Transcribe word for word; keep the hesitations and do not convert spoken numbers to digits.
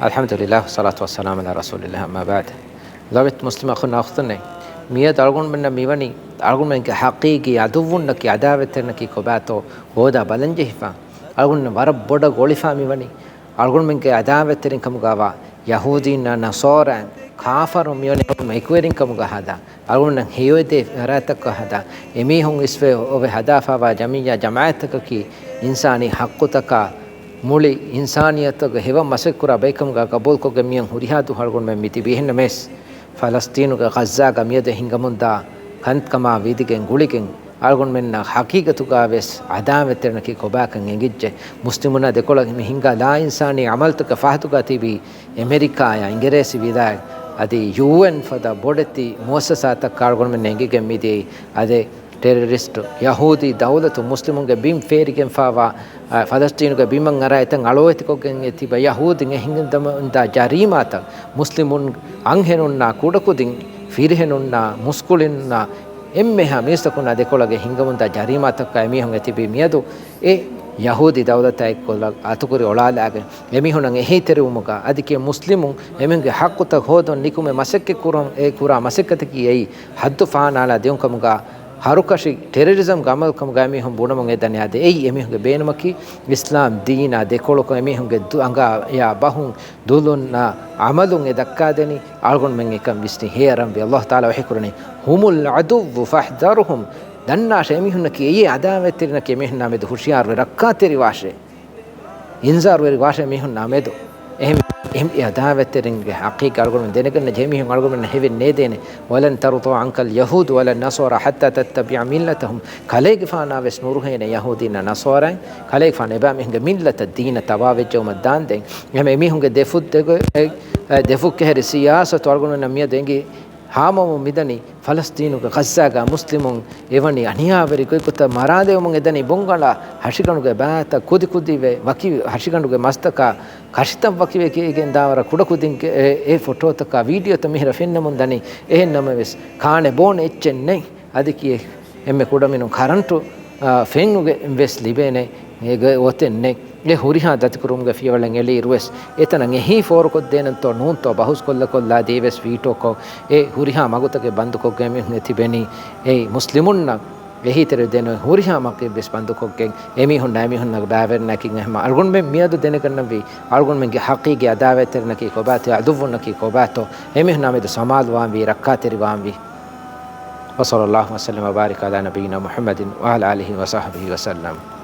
އަލްޙަމްދުލިއްލާހް، ވައްޞަލާތު ވައްސަލާމު ޢަލާ ރަސޫލިއްލާހް، އައްމާ ބަޢްދު. ލޮބުވެތި މުސްލިމް އަޚުންނާ އުޚްތުންނޭ، މިއަދު އަޅުގަނޑުމެންނަށް މިވަނީ އަޅުގަނޑުމެންގެ ޙަޤީޤީ ޢަދުއްވުންނަކީ، ޢަދާވަތްތެރިންނަކީ ކޮބާތޯ ހޯދާ ބަލަންޖެހިފަ. އަޅުގަނޑުމެން ވަރަށް ބޮޑަށް އޮޅިފަ މިވަނީ އަޅުގަނޑުމެންގެ ޢަދާވަތްތެރިން ކަމުގަވާ ޔަހޫދީންނާ ނަޞާރާ ކާފަރުން މިވަނީ އެކުވެރިން ކަމުގަ ހަދާ، އަޅުގަނޑަށް ހެޔޮއެދޭ ފަރާތްތަކަށް ހަދާ، އެމީހުން އިސްވެ އޮވެ ހަދާފަވާ ޖަމިއްޔާ ޖަމާޢަތްތަކަކީ އިންސާނީ ޙައްޤުތަކާ މުޅި އިންސާނިއްޔަތުގެ ހެޔޮ މަސައްކަތް ކުރާ ބައެއް ކަމުގަ ޤަބޫލުކޮށްގެން މިއަން ހުރިހާ ދުވަހު އަޅުގަނޑުމެން މި ތިބީ. އެހެންނަމަވެސް، ފަލަސްޠީނުގެ ޣައްޒާގަ މިއަދު ހިނގަމުންދާ ކަންކަމާ ވިދިގެން ގުޅިގެން، އަޅުގަނޑުމެންނަށް ޙަޤީޤަތުގަވެސް ޢަދާވަތްތެރިންނަކީ ކޮބާކަން އެނގިއްޖެ. މުސްލިމުންނާ ދެކޮޅަށް މި ހިނގާ ލާއިންސާނީ ޢަމަލުތަކަށް ފަހަތުގަ ތިބީ، އެމެރިކާއާ އިނގިރޭސި ވިލާތް އަދި ޔޫއެން ފަދަ ބޮޑެތި މުއައްސަސާތަކަށް އަޅުގަނޑުމެން އެނގިގެން މިދިޔައީ. އަދި ޓެރަރިސްޓު، ޔަހޫދީ ދައުލަތު މުސްލިމުންގެ ބިން ފޭރިގެންފާވާ، އަ، ފަލަސްޠީނުގެ ބިމަށް އަރާ އެތަން އަޅުވެތިކޮށްގެން އެ ތިބަ ޔަހޫދީން އެ ހިނގަމުންދާ ޖަރީމާތައް، މުސްލިމުން އަންހެނުންނާ ކުޑަކުދިން، ފިރިހެނުންނާ މުސްކުޅިންނާ އެންމެހާ މީސްތަކުންނާ ދެކޮޅަށް ހިނގަމުންދާ ޖަރީމާތަކަށް އެމީހުން އެ ތިބީ. މިއަދު އެ ޔަހޫދީ ދައުލަތާ އެއްކޮށް އަތުކުރި އޮޅާލާގެން އެމީހުންނަށް އެހީތެރިވުމުގަ އަދި މުސްލިމުން އެމީހުންގެ ޙައްޤުތައް ހޯދަން ނިކުމެ މަސައްކަތް ކުރަން، އެ ކުރާ މަސައްކަތަކީ އެއީ ޙައްދު ފަހަނާލާ ދިޔުންކަމުގަ ހަރުކަށި ޓެރަރިޒަމްގެ އަމަލުކަމުގަ އެމީހުން ބުނަމުން އެދަނީ. އަދި އެއީ އެމީހުންގެ ބޭނުމަކީ އިސްލާމް ދީނާ ދެކޮޅަކު އެމީހުންގެ ދު-، އަނގަޔާ ބަހުން ދުލުންނާ ޢަމަލުން އެ ދައްކާދެނީ. އަޅުގަނޑުމެން އެކަން ވިސްނި ހޭއަރަންވީ. ﷲ ތަޢާލާ ވަޙީކުރަނީ، "هُمُ الْعَدُوُّ فَاحْذَرْهُمْ." ދަންނާށޭ، އެމީހުންނަކީ އެއީ ޢަދާވަތްތެރިންނަކީ އެމީހުންނާ މެދު ހުޝިޔާރުވެ ރައްކާތެރިވާށޭ. އިންޒާރުވެރިވާށޭ މީހުންނާ މެދު. އެހެން، އެހެން އެ ޢަދާވަތްތެރިންގެ ޙަޤީޤަތް އަޅުގަނޑުމެން ދެނެގަންނަ ޖެހޭ މީހުން އަޅުގަނޑުމެންނަށް ހެވެއް ނޭދޭނެ. "وَلَنْ تَرْضَىٰ عَنْكَ الْيَهُودُ وَلَا النَّصَارَىٰ حَتَّىٰ تَتَّبِعَ مِلَّتَهُمْ." ކަލޭގެފާނާވެސް ނުރުހޭނެ ޔަހޫދީންނާ ނަޞާރާއިން. ކަލޭގެފާނު އެބައިމީހުންގެ މިއްލަތަށް ދީނަށް ތަބާވެއްޖައުމަށް ދާންދެން. އެހެން އެމީހުންގެ ދެފުށް ދެގޮ-، އެ، އެ، ދެފުށް ކެހެރި ސިޔާސަތު އަޅުގަނޑުމެންނަށް މިއަދު އެނގި ހާމަވަމުން މިދަނީ. ފަލަސްޠީނުގެ ޣައްޒާގަ މުސްލިމުން އެވަނީ އަނިޔާވެރި ގޮތްގޮތަށް މަރާލެވުމުން އެދަނީ. ބޮންގަޅަށް ހަށިގަނޑުގެ ބައިތައް ކުދިކުދިވެ، ވަކި ހަށިގަނޑުގެ މަސްތަކާ ކަށިތައް ވަކިވެ ގެންދާވަރަށް ކުޑަކުދިންގެ އެ، އެ ފޮޓޯތަކާ ވީޑިއޯތައް މިހިރަ ފެންނަމުން ދަނީ. އެހެން ނަމަވެސް، ކާނެ ބޯނެ އެއްޗެއް ނެތް. އަދި ކިޔެ އެންމެ ކުޑަމިނުން ކަރަންޓު، އާ، ފެން ވެސް ލިބޭނެ އެގޮތް އޮތެއް ނެތް. އެ ހުރިހާ ދަތިކުރުމުގެ ފިޔަވަޅެއް އެޅިއިރުވެސް، އެތަނަށް އެހީ ފޯރުކޮށްދޭނެތޯ ނޫންތޯ ބަހުސްކޮށްލަ ކޮށްލާ ދީވެސް ވީޓޯކޮށް، އެ ހުރިހާ މަގުތަކެއް ބަންދުކޮށްގެން އެމީހުން އެ ތިބެނީ. އެ މުސްލިމުންނަށް އެހީތެރި ދޭނެ ހުރިހާ މަގެއްވެސް ބަންދުކޮށްގެން، އެމީހުންނާ އެމީހުންނަށް ބައިވެރިންނާކީ އެހެން. އަޅުގަނޑުމެން މިއަދު ދެނެގަންނަންވީ، އަޅުގަނޑުމެންގެ ޙަޤީޤީ ޢަދާވަތްތެރިންނަކީ ކޮބާތޯ، ޢަދުއްވުންނަކީ ކޮބާތޯ، އެމީހުންނާ މެދު ސަމާލުވާންވީ، ރައްކާތެރިވާންވީ. وصلى الله وسلم وبارك على نبينا محمد وعلى آله وصحبه وسلم.